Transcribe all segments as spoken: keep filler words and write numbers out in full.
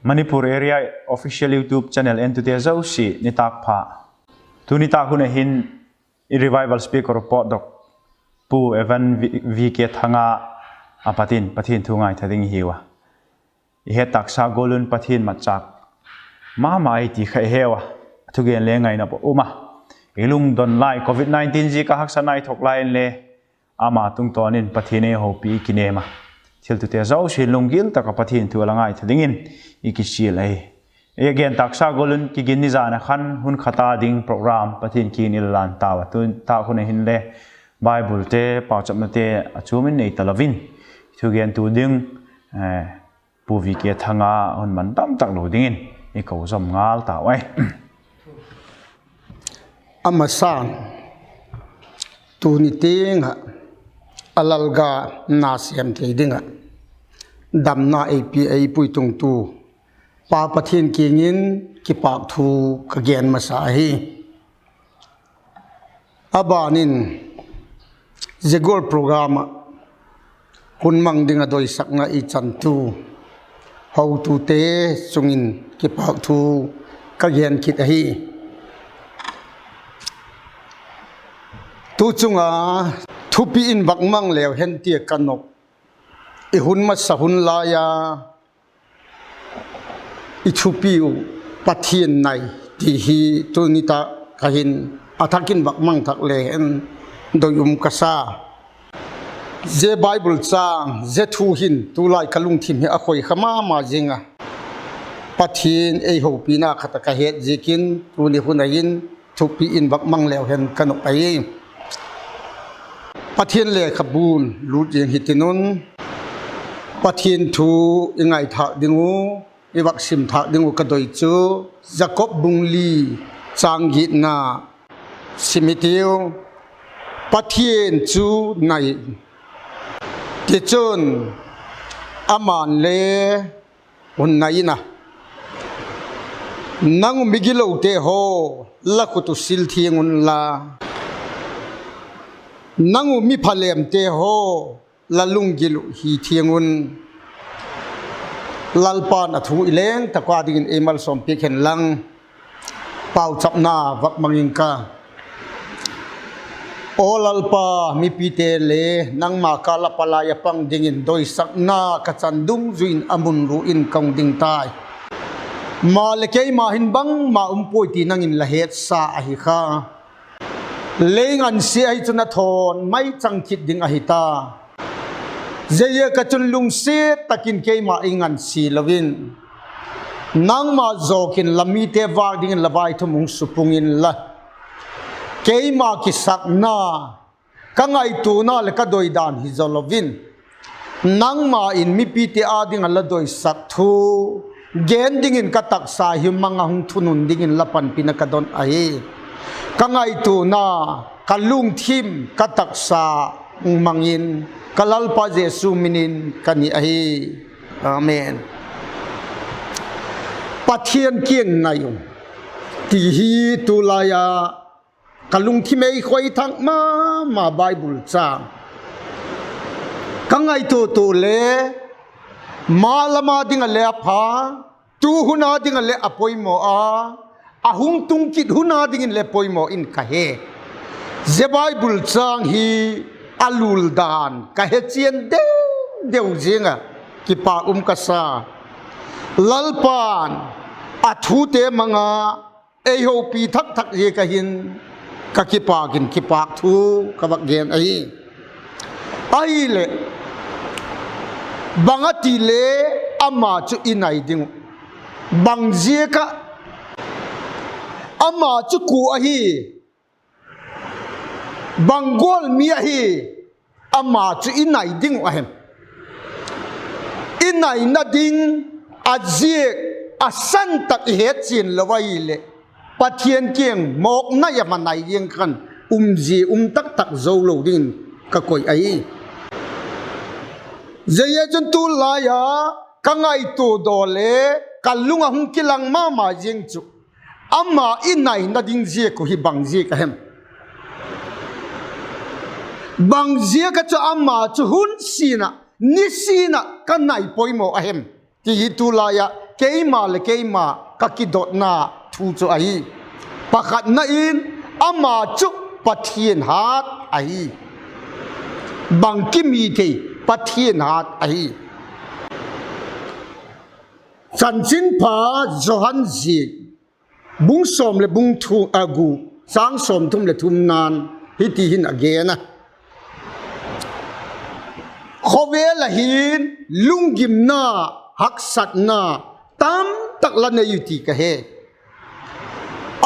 Manipur Area Official YouTube Channel entute zosia nitâk pha. Tuni nitâk hun a hin i Revival Speaker pawtdok Pu Evan V K Thanga a pat in Pathian thu ngaitha ding i hiu a. I het tâksa gual un Pathian matchâk ma ma ahi ti kha i heu a, a thugen le ngaina um a. I lungdon lai covid nineteen ziak a haksatna i thok lai inle, ama tungtawn in Pathian ei hopi i kinêm a. Thiltute zosia in lunggil tak ah Pathian thu a la ngaitha dingin i kichial ahi. I a gen tâksa gual un Kiginni zan a khan hun khat a ding program Pathian kiang in i la lan tau a, tu nitâk hun a hinle Biblete, pauchapnate a chuam in nei talo in, thugentu ding Pu V K Thanga hun man dam tak lo dingin i ko zom ngal tau ahi. A masan, tuni tiang ah a lalgam na sêm thei ding ah damna ei pia ei puitungtu Pa Pathian kiang in kipâk thu ka gen masa ahi. A ban in zia gual program ah hun mang ding ah doisakna i chantu hotute chung in kipâk thu ka gen kit ahi. Tu chung a thupi in vak mang leu hen tia ka nop, i hun masa hun lai a i thupi uh Pathian nai ti hi tu nitâk a hin a thak in vak mang thak le hen doi um ka sa. Zia Bible châng, zia thu hin tulai ka lungthim hi a khoi kha ma ma zing a. Pathian ei hopina khat a ka het ziakin tuni hun a hin thupi in vak mang leu hen ka nop ahi. Pathian lekhabun lût ziang hitin un, Pathian thu i ngaithâk ding uh, i vak sim thâk ding uh ka doi chu Jakob bung li châng giatna sim hitiu. Pathian chu nai, tichun, ama'n le hun nai in a, nang uh migilote haw, la khut uh sil thiang unla, nang uh mi phalemte haw, la lunggil uh hi thiang un. Lalpa'n a thu i leng tak â dingin ei malsawmpiak hen lang, pauchapna vak mang ing ka. Aw Lalpa, mipite le nangma kâl ah palai a pang dingin doisakna ka chan dungzui in a mun ru in ka hung ding tai. Maleh keima hin bangma um puai ti nang in la hetsa ahi kha. Lei ngansia ahi chun a thawn mai chang kit ding ahi ta. Ziaziak ah chun lungsiat tak in keima ei ngansia lo in, nangma zawk in la mite vâk dingin la vaithum hung supung inla, keima kisakna, ka ngaituana leh ka doidan hi zaw lo in, nangma in mipite â ding ah la doisak thu gen dingin ka taksa hi mang ah hung thunun dingin la panpina ka don ahi. Ka ngaituana, ka lungthim, ka taksa hung mang in, ka Lalpa Jesu min in ka ni ahi. Amen. Pathian kiang nai un ti hi tulai a ka lungthim ei khoi thak ma ma Bible châng. Ka ngaitua tua le, ma lam a ding ah le a pha, tu hun a ding ah le a poimaw a, a hung tung kit hun a dingin le poimaw in ka he. Zia Bible châng hi a lul dan ka he chian deu deu ziang a, kipâk um ka sa. Lalpa'n a thute mang a ei hopi thak thak ziak ah hin ka kipâk in kipâk thu ka vak gen ahi. Ahileh, bang a ti le ama chu i nai ding uh, bang ziak ah, ama chu kua ahi, bang gual mi ahi, ama chu i nai ding uh a hem? I naina ding a ziak a san tak i het chian lo ahileh, Pathian kiang mawkna i ma nai ziang khan umzia um tak tak zo lo dingin ka koi ahi. Zia chun tulai a ka ngaitua daw le ka lung ah hung kilang ma ma ziang chu, ama i naina ding ziak uh hi bang ziak a hem? Bang ziak ah chu ama chu hun sin ah, nisin ah ka nai poimaw a hem? Ti hi tulai ah keima leh keima ka kidotna thu chu ahi. Pakhatna in, ama chu Pathian hat ahi. Bangkim hi thei, Pathian hat ahi. Chanchinpha Johan ziak, bung sawm leh bung thu, a, gu, châng sawmthum leh thumna'n hiti hin a gen a: Khawvel ah hin lunggimna, haksatna tamtak la nei u ti ka he.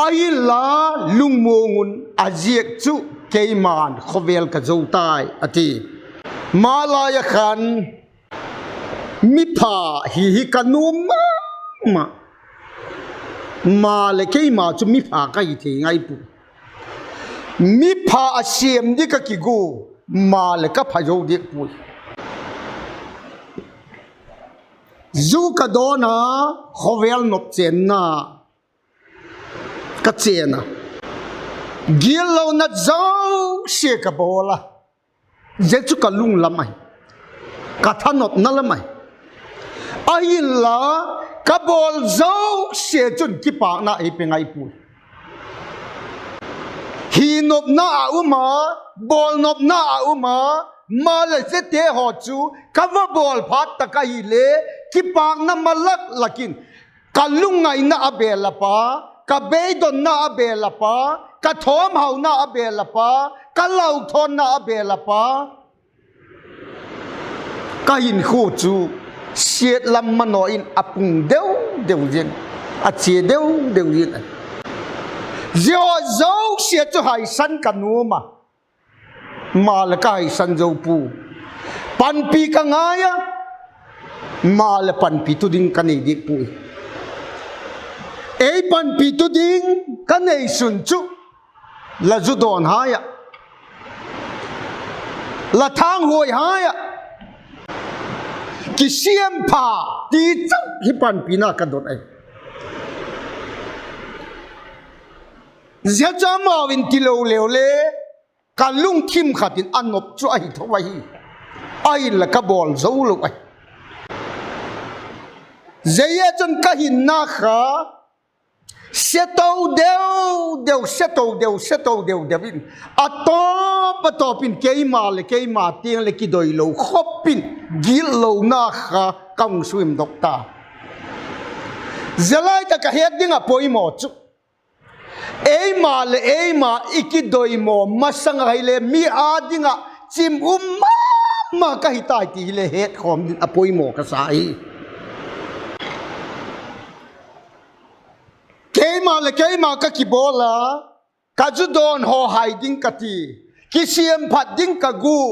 Ahinla, lungmuang un, a ziak chu keima'n khawvel ka zo tai, a ti. Malai ah khan, mipha hi hi ka nuam ma ma, maleh keima chu mipha ka hi thei ngai puai. Mipha a siam di ka kigu, maleh ka pha zo diak puai. Zu ka dawn a, khawvel nop chênna ka chên a, gitlona zosia ka bawl a, zia chu ka lunglam ahi, ka thanopna lam ahi. Ahinla, ka bawl zosia chun kipâkna ei pe ngai puai. Hinopna a um a, bawlnopna a um a, maleh ziate haw chu ka va bawl phat tak ahile, kipâkna ma lak lak in, ka lungngaina a bel a pa, ka beidonna a bel a pa, ka thawmhauna a bel a pa, ka lauthawnna a bel a pa, ka hinkhua chu siat lam manaw in a pung deu deu ziang, a chia deu deu ziang ahi. Ziahaw zosia chu haisan ka nuam a, maleh ka haisan zo pua. Panpi ka ngai a, maleh panpitu ding ka nei diak puai. Ei panpitu ding ka neisun chu la zu dawn hai ah, la thanghuai hai ah kisiam pha ti chau hi panpina ka don ahi. Zia chu amau in tilo leu le, ka lungthim khat in a nop chu ahi tho ahi. Ahinla ka bawl zo lo ahi. Zia chun ka hinna kha, se to deu deu, se to deu, se to deu deu in, a tawp a tawp in keima leh keima tiang leh kidoilo khop in, gitlona kha ka hung suimdok ta. Zia lai tak a het ding a poimaw chu, eima leh eima i kidoimaw masang a hile mi â ding ah chim um ma ma ka hi tai ti hile hetkhawm ding a poimaw ka sa hi. Keima leh keima ka kibawl a, ka zu dawn haw hai ding ka ti, kisiam phat ding ka gu,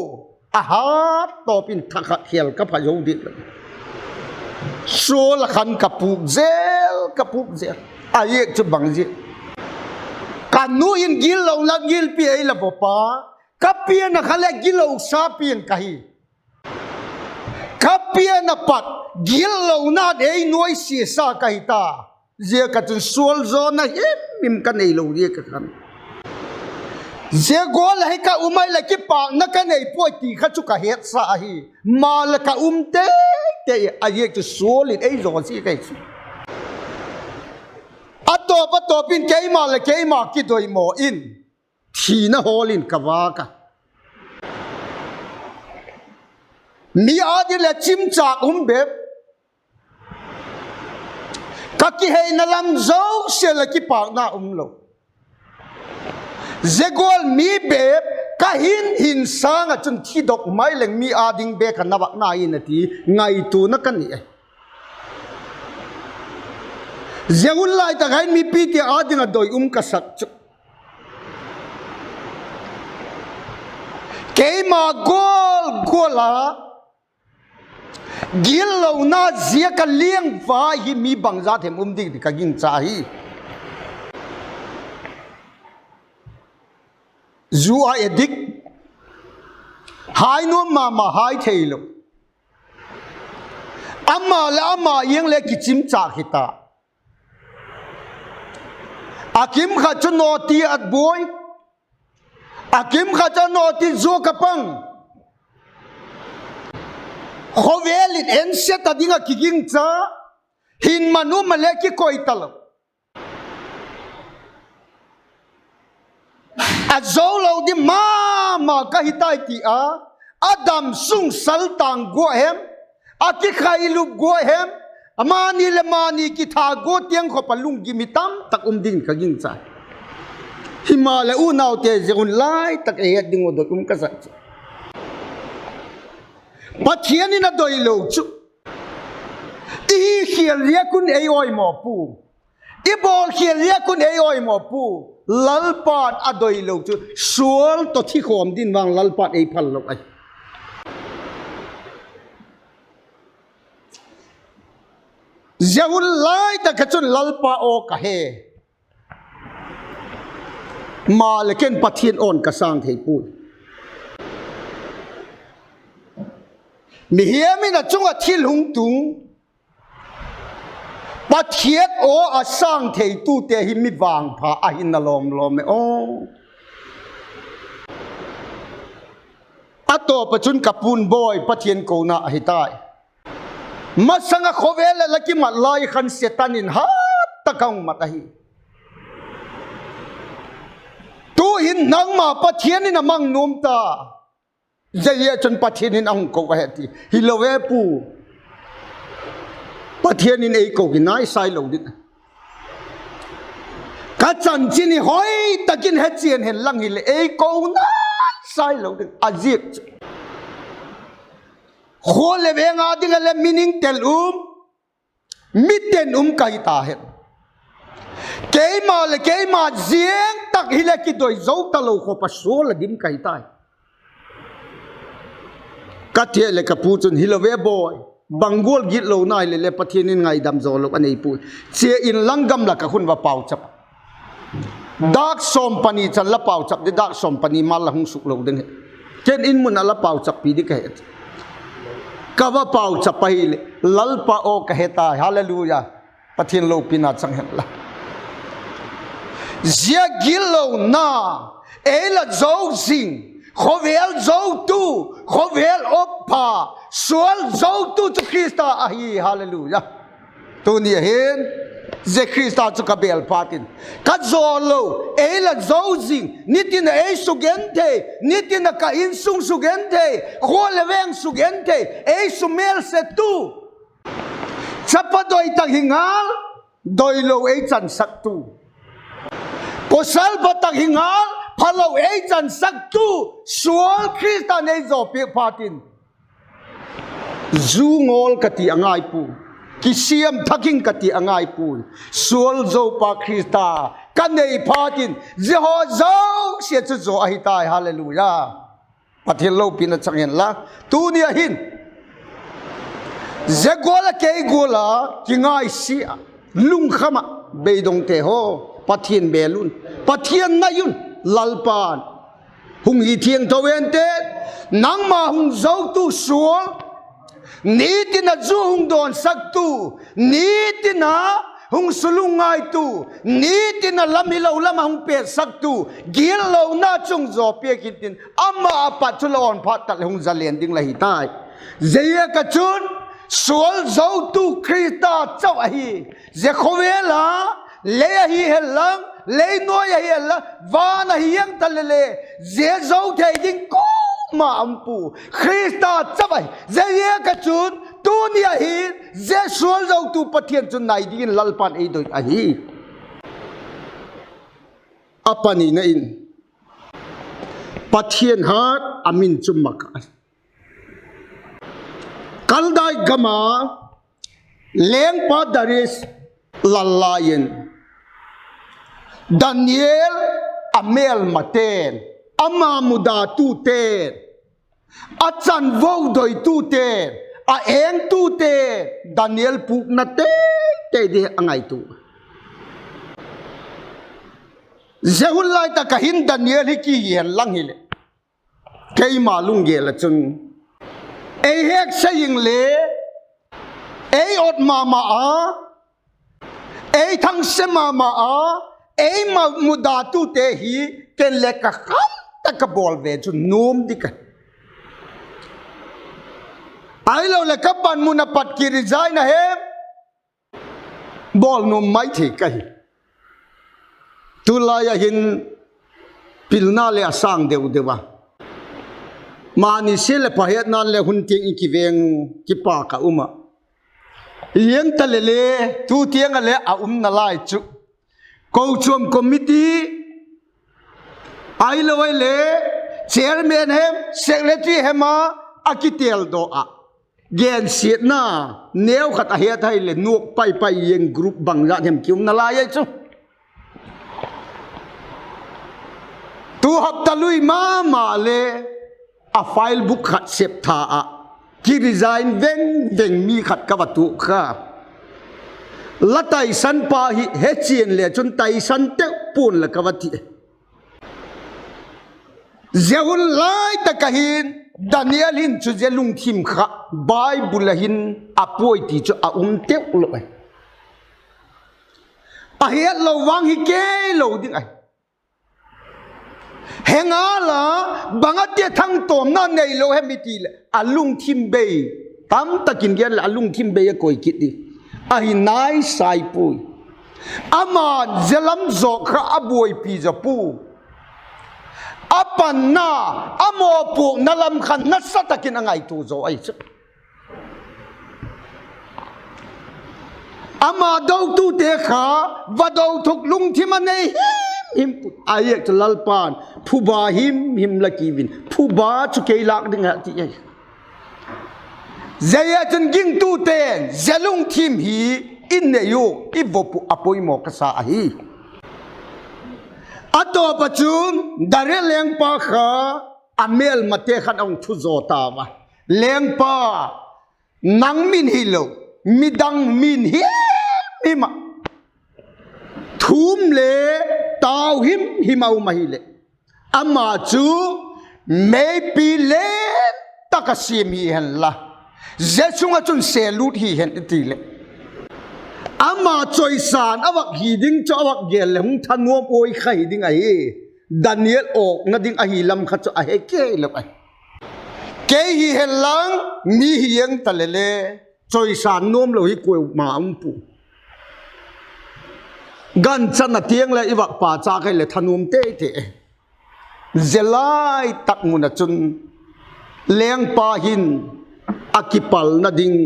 a hat tawp in thakhat khêl ka pha zo diak lo. Sual ah khan ka pûk zel, ka pûk zel. A ziak chu bang ziak? Ka nu in gitlona gilpi ei la vop a, ka pian a kha leh gitlosa pian ka hi. Ka pian a pat gitlona'n ei nuaisiasa ka hi ta. Ziak a chun sual zawna himhim ka neilo ziak a khan, zia gual ah hi ka um ai leh kipâkna ka nei puai ti kha chu ka hetsa ahi. Maleh ka um tei tei a, ziak chu sual in ei zaw ziak ahi chu. A tawp a tawp in keima leh keima kidoimaw in, thina hawl in ka vâk a, mi â ding leh chimchâk um bep, ka kiheina lam zosia leh kipâkna um lo. Zia gual mi bep ka hin hin sâng ah chun thidok mai leng mi â ding bek a na vâkna in a ti, ngaituana ka nei ahi. Zia hun lai tak ah hin mipite â ding ah doi um ka sak chu, keima gual gual a gitlona ziak a liangvai hi mi bangzat hem um ding ti ka gingcha hi. Ju a addict, hai nuam ma ma hai theilo, ama leh ama iang le kichimchâk hi ta. A kim khat chu naughty at buai, a kim khat chu naughty zuak a pang. Khawvel in ense ta ding ah kigingcha, Hin man um a le kikoi talo. A zo lo di ma ma ka hi tai ti a, a dam sung saltâng gua hem, a kikhailup gua hem, a mani leh mani kitha gua tiang khop a lunggim hi tamtak um dingin ka gingcha. Himaleh unaute, zia hun lai tak ei het ding uh doi um ka sak chu, Pathian in a doilo chu, i hi khial ziak un ei awimaw pua, i bawl khial ziak un ei awimaw pua. Lalpa'n a doilo chu sual tawh thi khawm ding vang Lalpa'n ei phal lo ahi. Zia hun lai tak ah chun Lalpa aw ka he, maleh ken Pathian aw'n ka sâng thei puai. Mihing in a chung ah thil hung tung, Pathian aw a sâng theitute hi mi vangpha ahi na lawm lawm e aw. A tawp ah chun ka pu'n bawi Pathian kona ahi tai. Masang ah khawvel ah la kimat lai khan Setan in hat tak a hung mat ahi. Tu'hin nangma Pathian in a mang nuam ta. Zia hi ah chun Pathian in a hung ko ahi ti hilo e pu. Pathian in ei ko hi nai sai lo ding. Ka chanchin hi hoi tak in hechian hen lang hileh ei ko nai sai lo ding. A ziak chu khua leh veng â ding ah leh mi ning tel um, mi ten um ka hi ta hen, keima leh keima ziang tak hileh kidoi zo talo khawp a sual a dim ka hi tai. Ka ti leh ka pu chun, hilo ve bawi, bang gual gitlona hileh le Pathian in ngaidam zaw lo a nei puai. Chia inlang gamlak ah khun va pauchap. Dâk sawm pani chan la pauchap di, dâk sawm pani mal la hung suk lo ding hi. Ken in mun ah la pauchappi di ka he. Ka va pauchap ahileh Lalpa aw ka he tai. Hallelujah. Pathian lopina chang hen la. Zia gitlona, ei la zo zing, khawvel zotu, khawvel awppha, sual zotu chu Khrista ahi. Hallelujah. Tuni a hin zia Khrista chu ka bêl phat in, ka zaw lo, ei la zo zing, nitin a ei sugenthei, nitin a ka insung sugenthei, khua leh veng sugenthei, ei sumêlsetu, chapa doi tak hi ngal, doilo ei chansaktu, pawsal pha tak hi ngal, phalo ei chansaktu sual Khrista'n ei zawpiak phat in, zu ngawl ka ti a ngai puai, kisiam thak ing ka ti a ngai puai. Sual zopa Khrista ka nei phat in zia haw zosia chu zaw ahi tai. Hallelujah. Pathian lopina chang hen la. Tuni a hin zia gual ah kei gual a kingaisia, lungkham ah, beidongte haw, Pathian bêl un, Pathian nai un. Lalpa'n, hung hi thiangtho hen te, nangma hung zotu sual, nitin a zu hung dawnsaktu, nitin a hung sulung ngaitu, nitin a lam hilo lam ah hung pêtsaktu, gitlona chung zawpiak intin, ama a pat chu la awn phat tak leh hung zalen ding la hi tai. Ziaziak a chun sual zotu Khrista chau ahi. Zia khawvel a, lei ahi hen lang, lei nuai ahi hen lang, van ahi hiang ta leh le, zia zo thei ding kuama um pua, Khrista chau ahi. Ziaziak a chun tuni a hin zia sual zotu Pathian chu nai dingin Lalpa'n ei doi ahi. A panina in, Pathian hat a min chu mak ahi. Kaldai gam a lengpa Darius lal lai in, Daniel a mêlmate'n, ama mudatute, a chanvo doitute, a engtute, Daniel pûkna teitei di a ngaitua. Zia hun lai tak ah hin Daniel hi ki hi hen lang hileh, keima lunggel ah chun, ei heksa ing le, ei ot ma ma a, ei thangse ma ma a, ei ma mudatute hi ken le ka kham tak ka bawl ve chu nuam di ka, ahiloleh ka panmun a pat ki resign a hem, bawl nuam mai thei ka hi. Tulai ah hin pilna leh a sâng deu deu a, mani sia leh phahetna leh hun tiang i kiveng kipâk a um ah, hiang ta leh le, tu tiang ah le a umna lai chu kochuam committee ahilo ahileh chairman hem secretary hem a, a kitêldok ah, gensiatna neu khat a het ahileh nuak pai pai hiang group bangzat hem ki umna lai ahi chu. Tu hapta lui ma ma le a file book khat sep tha ah, ki resign veng veng mi khat ka va tuak kha. La taisan pa hi hechian le chun taisan teu pua'n la ka va ti. Zia hun lai tak ah hin Daniel hin chu zia lungthim kha Bible ah hin a puai ti chu a um teu lo ahi. A hetlo vang hi kei lo ding ahi. He ngal a, bang a tia thangtawmna neilo hem i ti leh a lungthim bei, tamtak in gen leh a lungthim bei a koi kit di ahi nai sai puai. Ama'n zia lam zawk kha a buaipi zaw pua. A panna, a mawpuakna lam kha nasa tak in a ngaitua zaw ahi chu. Ama dotute kha va do thuk lungthim a nei him him pua. A ziak chu Lalpa'n, phuba him him la kiu in, phuba chu kei lâk ding a ti ahi. Zia chun gingtute'n zia lungthim hi i nei uh, i vop uh a poimaw ka sa ahi. A tawp ah chun Darius lengpa kha a mêlmate khan a hung thuzaw tau a, Lengpa, nang min hilo, midang min him him ah, thum le tau him him a um ahileh, ama chu meipi lem tak a siam hi hen la, zia sung ah chun selût hi hen i ti leh, ama chawisan a vak hi ding chu a vak gel leh hung thanuam uai kha hi ding ahi. Daniel awkna ding ahi lam kha chu a he kei lo ahi. Kei hi hen lang, mi hi eng ta leh le, chawisan nuam lo hi kuama um pua. Ganchana tiang leh i vak pachâk ahileh thanuam tei tei. Zia lai tak mun ah chun lengpa hin a kipalna ding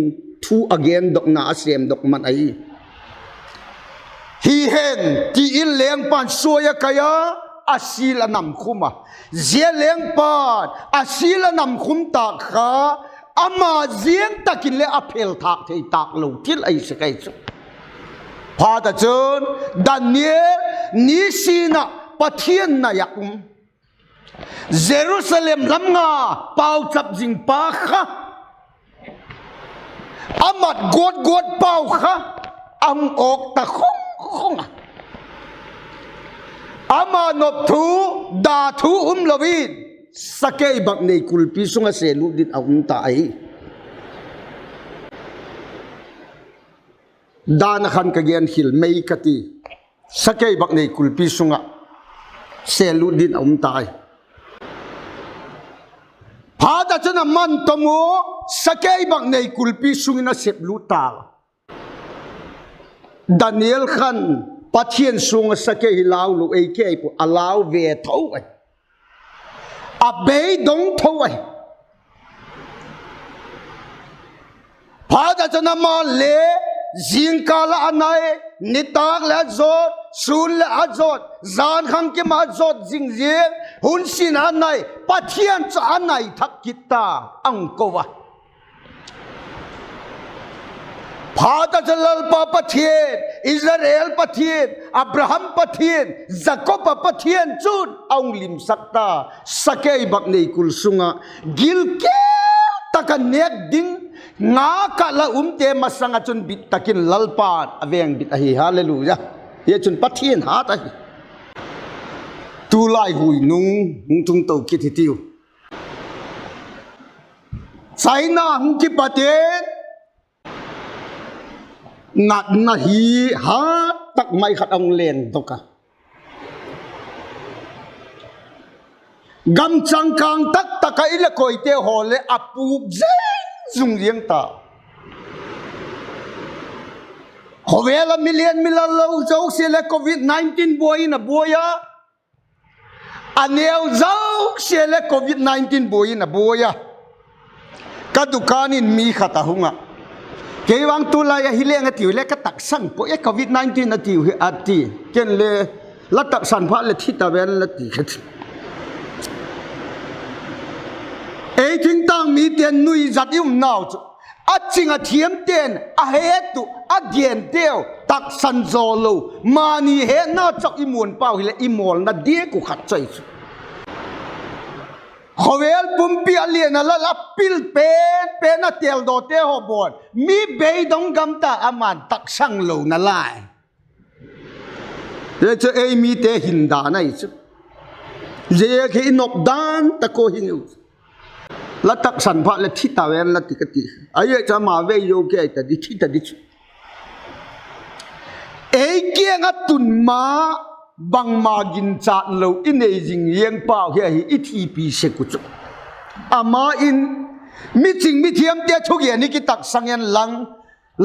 thu a gendokna a sêmdok man ahi. Hi hen, ti in lengpa'n suai a kai a, a sil a namkhum a. Zia lengpa'n a sil a namkhum tâk kha, ama ziang tak in leh a phel thâk thei tâk lo thil ahi sek ahi chu. Phat ah chun Daniel nisin ah Pathian nai ah um, Jerusalem lam nga pauchap zing pa kha, a mat guat guat pau kha a hung awk ta khung khung a. Ama nop thu, da thu um lo in, sakei bâk nei kulpi sung ah selût ding a um ta ahi. Dan ah khan ka gen hil mei ka ti, sakei bâk nei kulpi sung ah selût ding a um ta ahi. Phat ah chun a man tom u, sakei bâk nei kulpi sung in a seplût ta. Daniel khan Pathian suang ah sakei hi lau lo ei kei pua, a lau ve tho ahi. A beidong tho ahi. Phat ah chun ama'n le zingkâl ah a nai, nitâk leh a zawt, sûn leh a zawt, jan khangkim ah a zawt zing ziang, hun sin a nai, Pathian chu a nai thak kit ta, a hung ko a. Phat ah chun Lalpa Pathian, Israel Pathian, Abraham Pathian, Jakob a Pathian chun a hung limsak ta, sakei bâk nei kul sung ah gilkial tak a nêk ding ngâk ah la umte masang ah chun bit tak in Lalpa'n a vengbit ahi. Hallelujah. Hi chun Pathian hat ahi. Tulai hui nung hung tung to kit hi tiu. China hung kipat in natna hi hat tak mai khat a hung lengdok a. Gam changkâng tak tak ah i la koite haw leh a pûk zing zung ziang ta. Khawvel ah mi lian mi lal lo zosia leh covid nineteen buai in a buai a, a neu zosia leh covid nineteen buai in a buai a. Ka dukan in mi khat a hung ah, kei vang tulai ahi leng a tiu le ka taksang pua e, covid nineteen a tiu hi a ti. Ken le, la taksan phat leh thi ta ven la ti kha chu. Ei thingtâng mite'n nuizat i umnau chu, a ching a thiamte'n a het uh a genteu taksan zaw lo, mani hetna chau i muan pau hileh i mawlna diak uh khat chu ahi chu. Khawvel pumpi a lian a lal a pil pen pen a teldawte haw bawn mi beidong gam ta ama'n taksang lo nalai. Zia chu ei mite hin dan ahi chu. Zia khi i nop dan tak uh hin u. La taksan phat leh thi ta ven la ti ka ti. Ahi chu ama vei zo kei ta di, thi ta di chu. Ei kiang ah tun ma bangma ginchat lo i nei zing ziang pau hi ahi i thipi sek uh chu. Ama in mi ching mi thiamte thugen i kitaksang hen lang,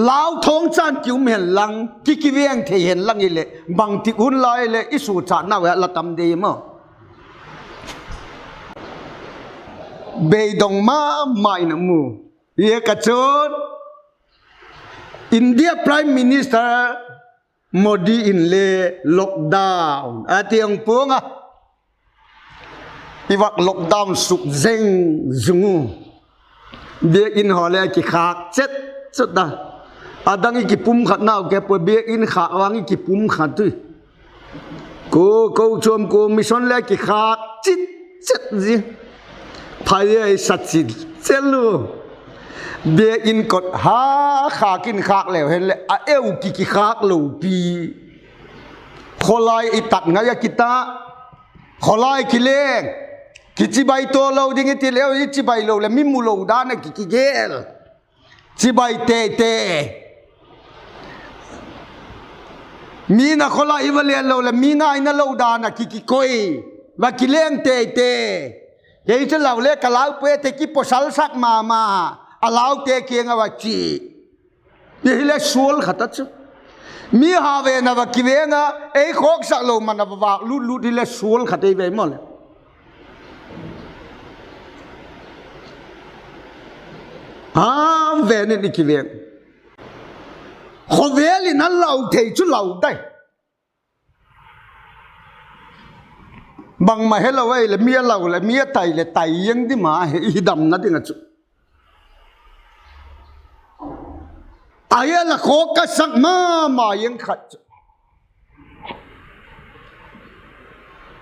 lau thawngchan ki um hen lang, ki kiveng thei hen lang hileh bangtik hun lai leh i suchatnau hi a la tam dei maw? Beidong ma ma in a mu. Ziak a chun India Prime Minister Modi in le lockdown a ti hung puang a, i vak lockdown suk zeng zung u. Biakin haw le kikhâk chet chet a. A dang i kipumkhatnau ke pua, biakin khâk vang i kipumkhat ui. Ko, kochuam ko mission le kikhâk chit chet zi. Phai ei sa chin chel u. Biakin kot ha khâk in khâk leu hen leh a eu ki kikhâk lo pi. Khawlai i tat ngai a kita. Khawlai kileng. Kichibai tua lo ding i ti leu, i chibai lo leh mi mu lo dan a ki kigel. Chibai tete. Mi'n a khawlai i va lian lo leh mi ngaina lo dan a ki kikoi. Va kileng tete. Kei chu lau le ka lau pua e ti kipasalsak ma ma. A laute kiang a va chi. Hi hile sual khat a chu. Mi ha ven a va kiveng a, ei khawksak lo man a va vâk lut lut hile sual khat ei ve maw le. Ham ven in i kiveng. Khawvel in a lau thei chu lau tai. Bangma helo ei leh mi a lau leh mi a tai leh tai ziang di ma hi i hi damna ding a chu. Ahi a la khawk ka sak ma ma ziang khat chu.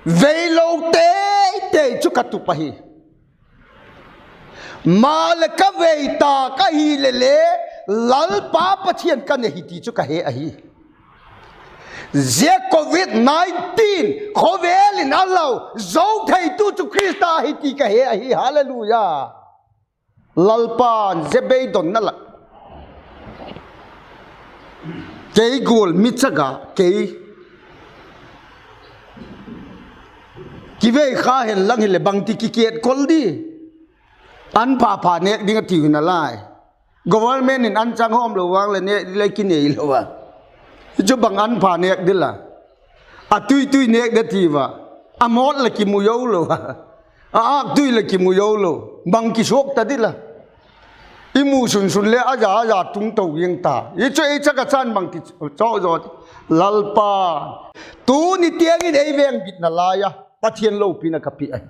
Veilo tei tei chu ka tup ahi. Maleh ka vei ta ka hi leh le, Lalpa Pathian ka nei hi ti chu ka he ahi. Zia covid nineteen khawvel in a lau zo theitu chu Khrista hi ti ka he ahi. Hallelujah. Lalpa'n zia beidonna lah kei gual mi chak a kei kivei kha hen lang hileh bangti kikiat kol di. An pha pha nêk ding a tiu hi nalai. Government in an chang hawm lo vang leh nêk le kinei lo a. Chu bang an pha nêk dil a. A tui tui nêk de tiu a. A mawt leh kimu zo lo a. A âk tui leh kimu zo lo. Bang kisuak ta dil a. I mu sun sun le a za a za tung to ziang ta. Hi chu ei chak a chan bangti chawk zaw ti. Lalpa, tuni tiang in ei vengbitna lai a Pathian lopina ka pia ahi.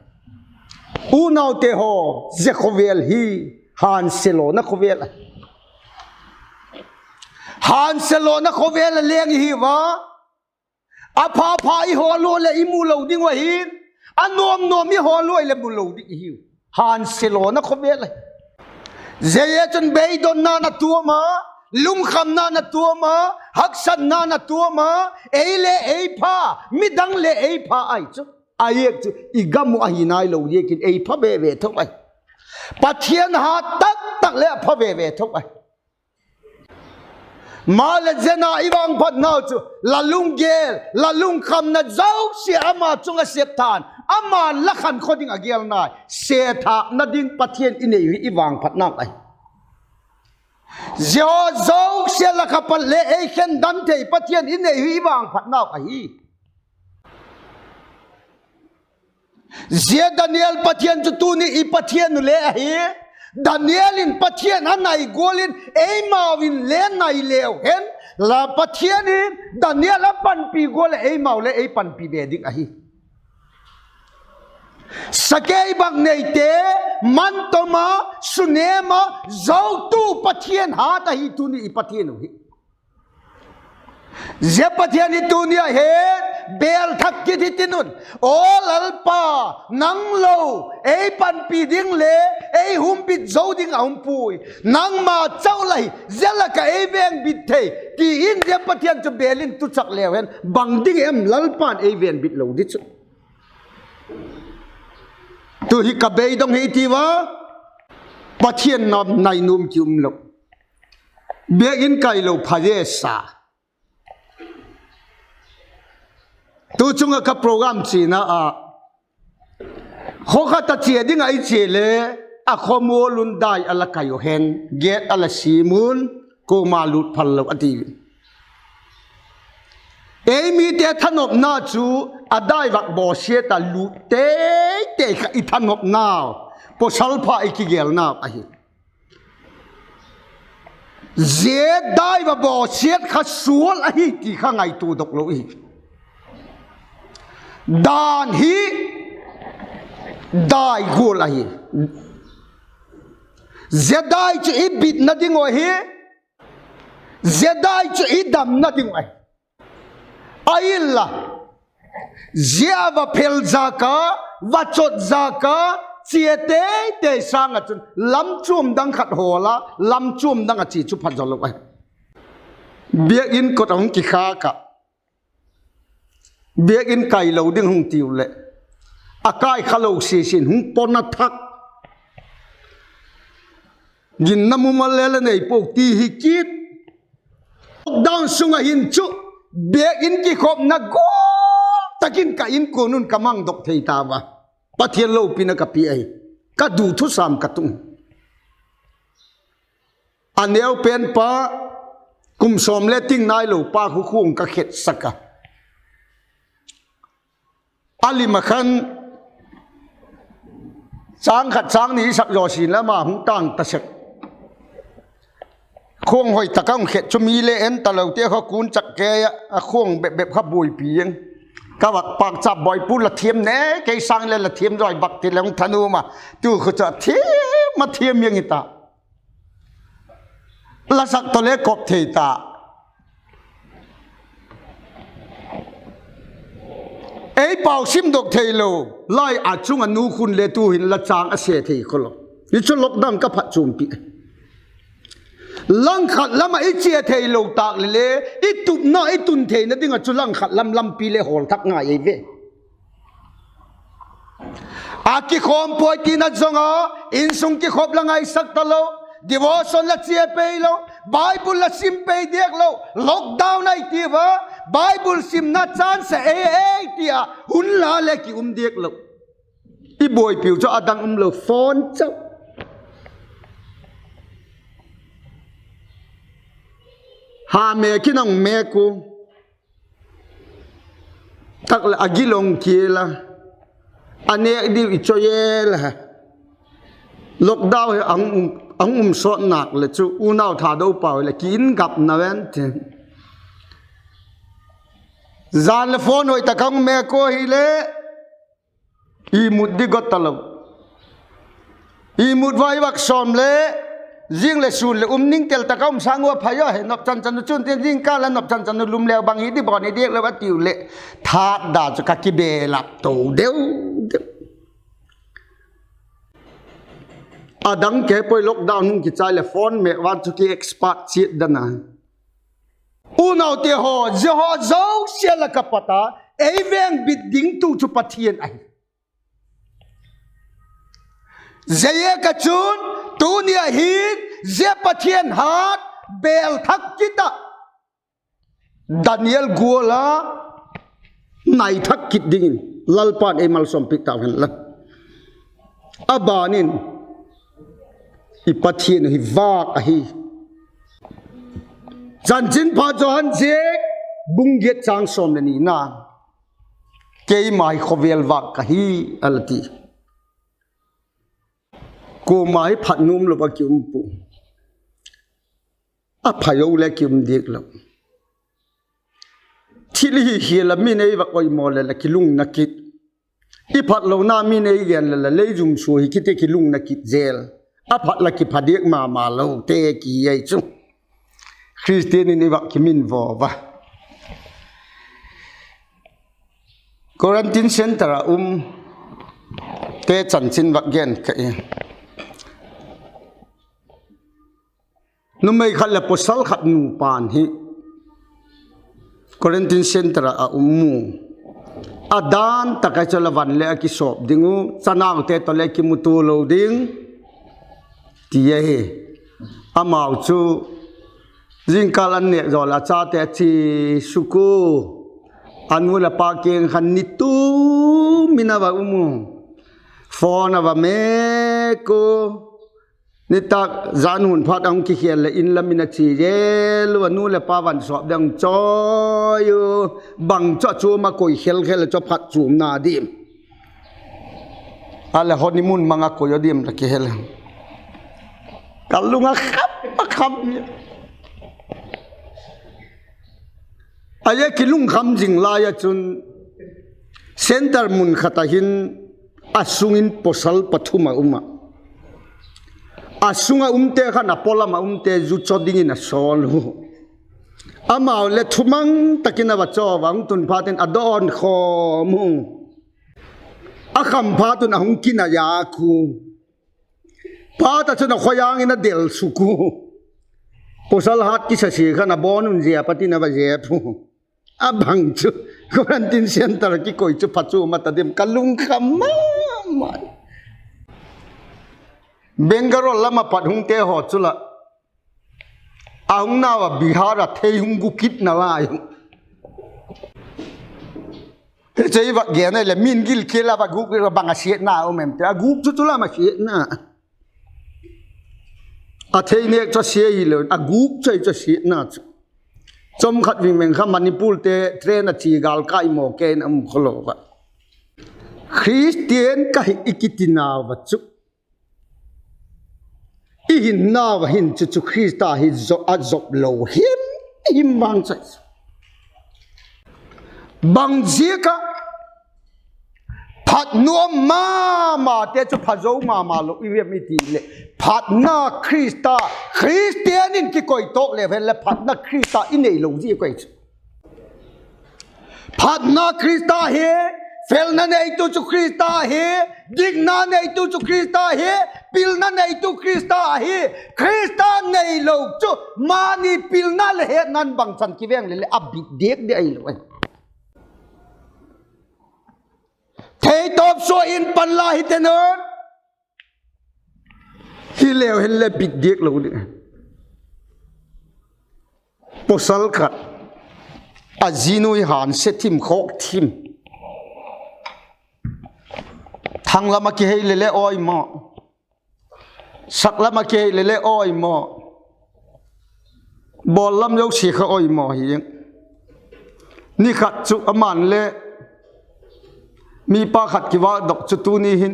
Unaute haw, zia khawvel hi hânsia lona khawvel ahi. Hânsia lona khawvel a leng i hiu a. A pha pha i hawl ua leh i mu lo ding uh ahi'n, a nuam nuam i hawl ua leh mu lo ding i hiu. Hânsia lona khawvel ahi. Zia chun beidonna'n a tuam a, lungkhamna'n a tuam a, haksatna'n a tuam a, ei le ei pha, midang le ei pha ahi chu. A ziak chu i gam uh ahi nailo ziakin ei pha ve ve tho ahi. Pathian hat tak tak le a pha ve ve tho ahi. Maleh zia na i vangphatnau chu la lunggel, la lungkhamna zosia ama chung ah sep tha'n, ama'n la khankhaw ding a gel nai. Sethâkna ding Pathian i nei hi i vangphatnau ahi. Zia zosia lak ah pat le ei khen dan thei Pathian i nei hi i vangphatnau ahi. Zia Daniel Pathian chu tuni i Pathian u le ahi. Daniel in Pathian a nai gual in eimau in le nai leu hen la, Pathian in Daniel a panpi gual ah eimau le ei panpi ve ding ahi. Sakei bang neite, man tom a, su nem a, zotu Pathian hat ahi tuni i Pathian u hi. Zia Pathian hi tuni a hin bêl thak kit hitin un. Aw Lalpa, nang lo ei panpi ding le ei humbit zo ding a um puai. Nangma chau la hi, zia lak ah ei vengbit thei, ti in zia Pathian chu bêl in tuchak leu hen bang ding em Lalpa'n ei vengbit lo di chu. Tu hi ka beidong hi ti ua, Pathian nam nai nuam ki um lo. Biak in kai lo pha e sa. Tu chung ah ka program chiana ah, khaw khat a chia ding ah i chia le, a khawmual un dai a la kai u hen, gate a la sim un, kuama lût phal lo a ti. Ei mite thanopna chu a dai vak bawsiat a lût teitei kha i thanopnau, pawsal pha i kigelnau ahi. Zia dai va bawsiat kha sual ahi ti kha ngaitua dok lo hi. Dan hi dai gual ahi. Zia dai chu i bitna ding uh ahi. Zia dai chu i damna ding uh ahi. Ahinla, zia va phel zak a, va chot zak a, chia teitei sâng ah chun lam chuam dang khat hawl a, lam chuam dang a chia chu pha zaw lo ahi. Biak in kot a hung kikhâk ah, biak in kai lo ding hung tiu leh, a kai kha lo sisin hung pon a thak. Ginna mumal le la nei puau ti hi kit. Lockdown sung ah hin chu biak in kikhopna gual tak in ka inkuan un ka mangdok thei ta ua. Pathian lopina ka pia ahi. Ka du thusam ka tung. A neu pen pa, kum sawm le ting nailo pa khu khuang ka khetsak a. A lim ah khan châng khat châng ni i sak zaw sin lam a hung tâng ta sek. Khuang hoi tak a hung khet chu mi le en talote kha kun chak kei ah, a khuang bep bep kha buaipi ing. Ka vak pâkchap bawipu la thiam ne, kei sâng le la thiam zaw i bak ti le hung thanuam a. Tu khu chu a thiam a thiam ing i ta. La sak tawh le kop thei ta. Ei pau simdok theilo lai a chung a nu khun le tu hin la châng a se thei kholo. I chu lockdown ka phat chuampi. Langkhat lam ah i chia theilo tâk le le, i tupna i tun theina ding ah chu langkhat lam lampi le hawl thak ngai ei ve. A kikhawm puai tina zong a, insung kikhop la ngaisak talo, devotion la chia pei lo, Bible la sim pei diak lo, lockdown ahi ti ua, Bible simna chance ei ei ti a hun la le ki um diak lo. I buaipiu chu a dang um lo phone chau. Ha mêk in a hung mêk u. Tak leh a gil hung kial a, a nêk diu i chawi el a. Lockdown hi a hung um, a hung um sawt nâk leh chu unau Thadou pau hileh ki in gapna ven tin. Jan leh phone hoi tak a hung mêk ua hileh, imut di got talo. Imut vai vak sawm le, zing leh sûn leh um ning tel tak a um sâng ua phai a he, nop chan chan u chun tin zingkal a nop chan chan u lum leu bang hi di bawn hi diak lo a tiu leh, thât da chu ka kibelap to deu deu. A dang kei puai, lockdown hung kichai leh phone mêk vang chu ki expert chiat dan a. Unaute haw, zia haw zosia lak ah pat a ei vengbit ding tu chu Pathian ahi. Ziaziak a chun tuni a hin zia Pathian hat bêl thak kit ah, Daniel gual a nai thak kit dingin Lalpa'n ei malsawmpiak tau hen la. A ban in, i Pathian hi vâk ahi. Chanchinpha Johan ziak bung giat châng sawm leh nina, keima hi khawvel vâk ka hi, a la ti. Kuama hi phat nuam lo a ki um pua. A pha lo le ki um diak lo. Thil hi hial a min ei vak oimaw leh la kilungna kit. I phatlona min ei gen leh la lei zum sua hi kiti kilungna kit zel. A phat la kipha diak ma ma lote ki ei chu. Khristian in i vak kiminvo va. Quarantine centre ah umte chanchin vak gen ka i. Numei khat leh pawsal khat nupa'n hi quarantine centre ah a um u. A dan tak ah chu la van leh a kisawp ding uh, chanaute tawh le kimutua lo ding, ti ahi. Amau chu zingkal an nêk zaw leh a chate a chi suk u. A nu leh pa kiang khan ni tum in a va um u. Phone a va mêk u. Nitâk zan hun phat a hung kikhêl leh in lam in a chia zel u, a nu leh pa van sawp ding a hung chawi u. Bang chu a chuam a koi khel khel chu a phat chuamna diam, a leh honeymoon mang a koi a diam la kihel. Ka lung a kham a kham. A le kilungkham zing lai ah chun, centre mun khat ah hin a sung in pawsal pathum a um ah, a sung ah umte khan a pawlam ah umte zu chaw dingin a sawl u. Amau le thumang tak in a va chaw a, hung tun phat in a dawn khawm u. A kham phat un a hung kinai a khu. Phat ah chun a khoi âng in a del suk u. Pawsal hat kisasia khan a bawn un zia pat in a va zep u. A bang chu quarantine centre kikoi chu pha chuam a ta diam, ka lungkham ma ma. Bangalore lam ah pat hungte haw chu lah, a hung nau ah Bihar ah thei hung gu kitna lai. Hiche i vak gen a leh min gilkial a va guk leh bang a siatna um em ti, a guk chu chu lam a siatna. A thei nêk chu a sia hilo in, a guk chu ahi chu a siatna chu. Chomkhat vingveng kha Manipurte train a chia gâl kai maw ke in a um khawlo va. Khristian ka hi i kitinau va chu, i hinnau a hin chu chu Khrista hi a zop lo him him vang chu ahi. Bang ziak ah phat nuam ma mate chu pha zo ma ma lo i hem i ti leh, phatna Khrista, Khristian in kikoi tawk leu hen leh phatna Khrista i neilo ziak ahi chu. Phatna Khrista hi, felna neitu chu Khrista hi, dikna neitu chu Khrista hi, pilna neitu Khrista hi. Khrista neilo chu mani pilna leh hetna'n bangchan kiveng leh leh a bit diak di ahilo ahi. Theitawp sua in pan la hiten un. Hileu hen leh bit diak lo ding. Pawsal khat, a zi nuai hânsia thim khawk thim. Thang lam ah kihei leh leh awi maw, sak lam ah kihei leh leh awi maw, bawl lam zosia kha awi maw hi. Ni khat chu ama'n le mipa khat kivâkdok chu tuni hin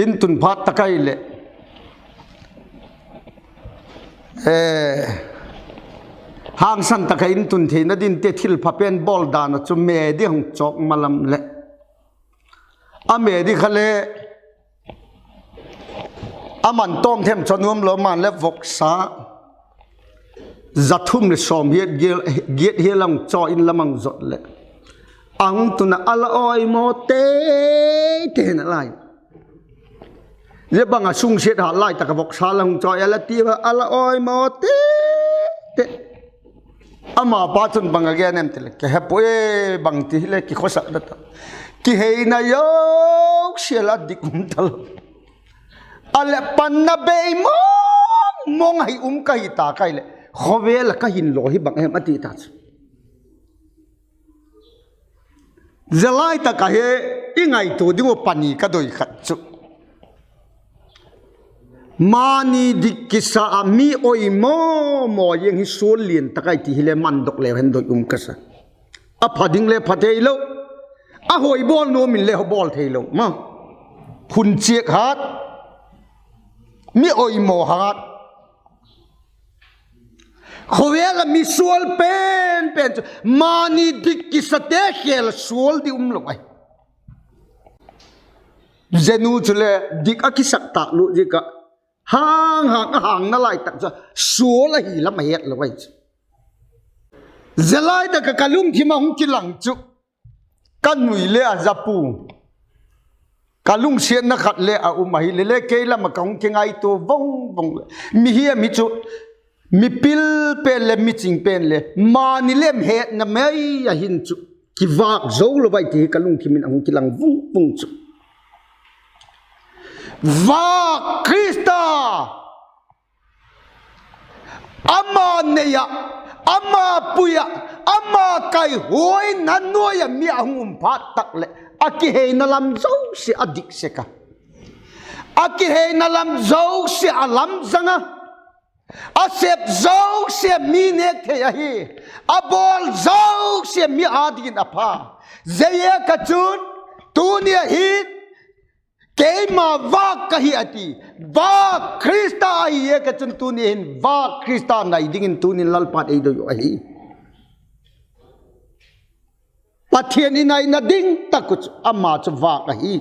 in tun phat tak ahileh, hangsan tak ah in tun theina dingte thilpha pen bawl dan ah chu me di hung chawk ma lam leh, a me di kha le ama'n tawm them chaw nuam lo, ama'n le voksa za thum leh sawm hiat giat hial a hung chaw in lam a hung zot leh, a hung tun ah a la awi maw tei tei nalai. Zia bang a sungsiat hat lai tak ah voksa la hung chaw a la ti a, a la awi maw tei tei. Amapa chun bang a gen em ti leh, ka he puai, bangti hile kikhawsak da ta, kiheina zosia la dik um talo. A leh panna bei mawng mawng ahi um ka hi ta ka hileh, khawvel ah ka hinlo hi bang hem a ti ta chu. Zia lai tak ahi, i ngaitua ding uh pani ka doi khat chu, Mani dik kisa ah mi oimaw maw ziang hi sual lian tak ahi ti hile mandok leu hen doi um ka sa. A pha ding le pha theilo, a hoi bawl nuam in le bawl theilo ma, hun chiak hat, mi oimaw hat. Khawvel ah mi sual pen pen chu mani dik kisate khêl sual di um lo ahi. Zia nu chule dik a kisak tâk lut ziak ah hang hang a hangna lai tak chu sual ahi lam a het lo ahi chu. Zia lai tak ah ka lungthim a hung kilang chu ka nui le a za pua, ka lungsiatna khat le a um ahile le kei lam ah ka hung kingaitua vang vang le, mihiam hi chu mipil pen leh miching pen le mani lem hetna mai a hin chu kivâk zo lo ahi ti hi ka lungthim in a hung kilang vung vung chu. Vâk Khrista, ama nei ah, ama pui ah, ama kaihuaina nuai ah mi a hung um phat tak leh a kiheina lam zosia a dik sek a, a kiheina lam zosia a lamzang a, a sep zosia mi nêk thei ahi, a bawl zosia mi â dingin a pha. Ziaziak ah chun tuni a hin keima vâk ka hi a ti, vâk Khrista ahi ziak ah chun tuni hin vâk Khrista nai dingin tunin Lalpa'n ei doi uh ahi. Pathian i naina ding tak uh chu ama chu vâk ahi.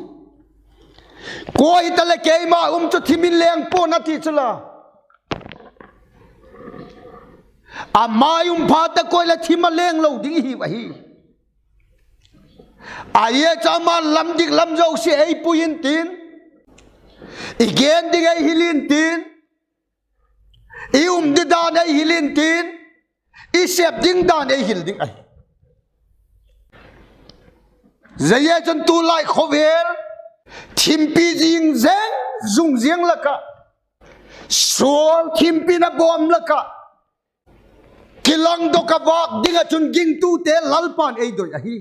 Kua hitaleh keima um chu thim in leng pua'n a ti chu la, a mai um phat tak ua leh thim a leng lo ding i hiu ahi. Ahi chu ama lam dik lam zosia ei pui intin, i gen ding ei hil intin, i um ding dan ei hil intin, i sep ding dan ei hil ding ahi. Ziaziak chun tulai khawvel thimpi zing zeng, zung ziang lak ah, sual thimpina bawm lak ah kilangdok a vâk ding ah chun gingtute Lalpa'n ei doi ahi.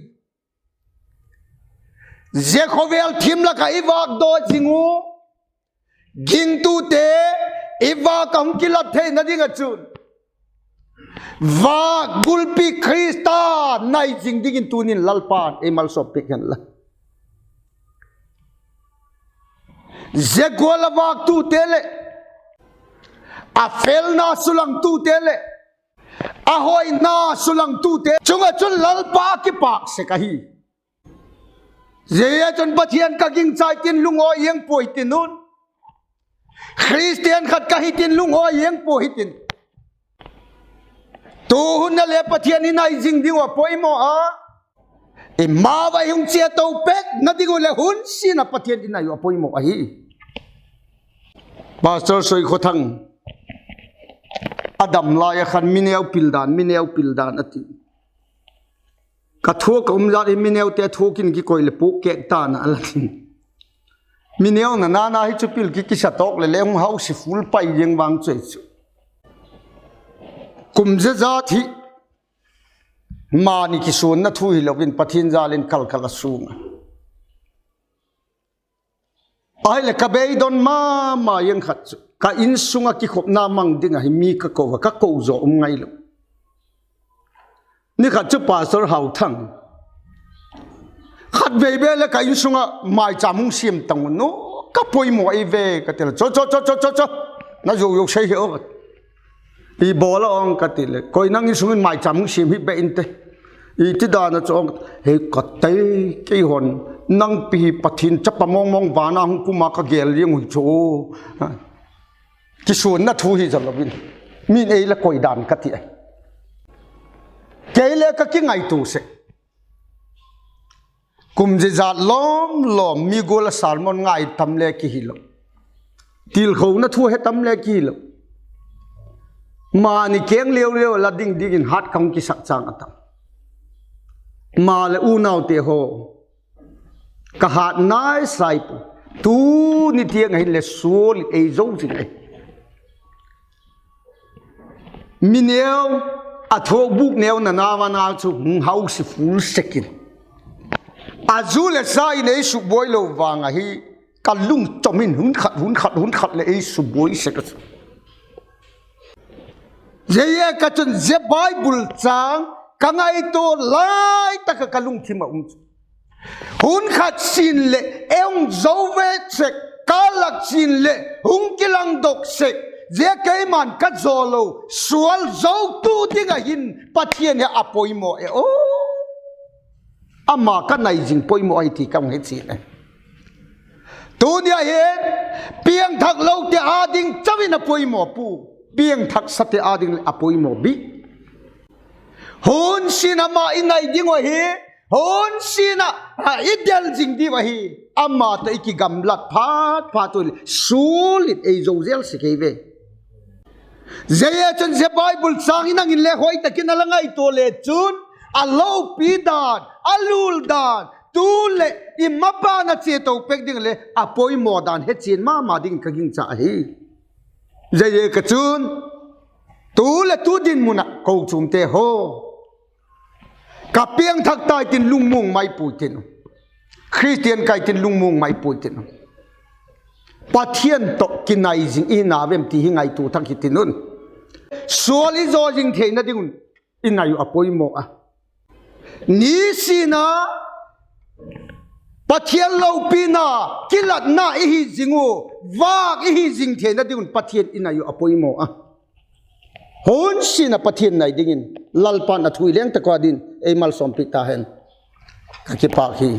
Zia khawvel thim lak ah i vâkdaw zing u, gingtute i vâk a hung kilat theina ding ah chun vâk gulpi Khrista nai zing dingin tunin Lalpa'n ei malsawm piak hen la. Zia gual a vâktute leh a felna sulangtute leh a hoina sulangtute chung ah chun Lalpa kipâk sek ahi. Zia chun Pathian ka gingchai tin lungawi ziang puai tin un, Khristian khat ka hi tin lungawi ziang puai hitin, tu hun a le Pathian i nai zing ding uh a poimaw a, i ma va i hung chia to pekna ding uh leh hun sin a Pathian i nai uh a poimaw ahi. Pastor Soikhawthang a dam lai ah khan mi neu pil dan, mi neu pil dan a ti. Ka thuak a um zat hi mi neute thuak in kikoi leh puk kêk ta'n a la tin. Mi neu na nana hi chu pil ki kisa tawk leh le hung hausi ful pai ziang vang chu ahi chu. Kum zia zat hi mani kisuanna thu hilo in Pathian jal in kalkal a suang a, ahileh ka beidon ma ma ziang khat chu ka insung ah kikhopna mang ding ahi mi ka ko a, ka ko zaw um ngailo. Ni khat chu Pastor Hauthang khatvei be leh ka insung ah maichâm hung siam tang un, ka poimaw ei ve ka ti le, cho cho cho cho cho cho, na zo zo sei hi aw, i bawl a ong ka ti le, koi nang insung in maichâm hung siam hi be inte, i ti dan a chu ong, he ka tei, keihon nang pi hi Pathian chapa mawngmawng van a hung kum a ka gel ziang uh chu, kisuanna thu hi zalo in, min ei la koi dan ka ti a, kei le ka kingaitua sek. Kum zia zat lawm lawm mi gual a sermon ngai tam le kihilo, tilkhona thu he tam le kihilo, mani keng liau liau la ding dingin hat ka hung kisak châng a tam. Maleh unaute haw, ka hat nai sai pua, tuni tiang a hin leh sual in ei zo zing ahi. Mi neu, a thuak bûk neu na nau a nau chu hung hausi ful sek in, a zu leh sa in ei sukbuai lo vang ahi. Ka lungchom in hun khat, hun khat, hun khat leh ei subuai sek a chu. Ziaziak a chun zia Bible châng ka ngaitua lai tak ah ka lungthim ah um chu, hun khat chin leh ei hung zo ve sek, kâl lak chin leh hung kilangdok sek, zia keima'n ka zaw lo, sual zotu ding ah hin Pathian hi a poimaw e aw. Ama ka nai zing poimaw ahi ti ka hung he chian ahi. Tuni a hin piangthak lote â ding chau in a poimaw pua, piangthaksate â ding leh a poimaw bik. Hun sin ama i nai ding uh ahi, hun sin ah i del zing diu ahi. Ama tawh i kigamlat phat phat u leh sual in ei zo zel sek ei ve. Ziaziakchun zia Bible châng in nang in le hoi tak in a la ngaitua le chun, a lopi dan, a lul dan, tu leh i mapa'n a chia to pek ding leh a poimaw dan hechian ma ma dingin ka gingcha ahi. Ziaziak a chun tu leh tu dinmun ah kochuamte haw, ka piangthak tai tin lungmuang mai puai tin, Khristian kai tin lungmuang mai puai tin, Pathian tawh kinai zing i na vem ti hi ngaitua thak hi tin un. Sual i zaw zing theina ding un i nai uh a poimaw a. Nisin a Pathian lopina, kilatna i hi zing u, vâk i hi zing theina ding un Pathian i nai uh a poimaw a. Hun sin a Pathian nai dingin Lalpa'n a thu i leng tak ua dingin ei malsawmpiak ta hen. Ka kipâk hi.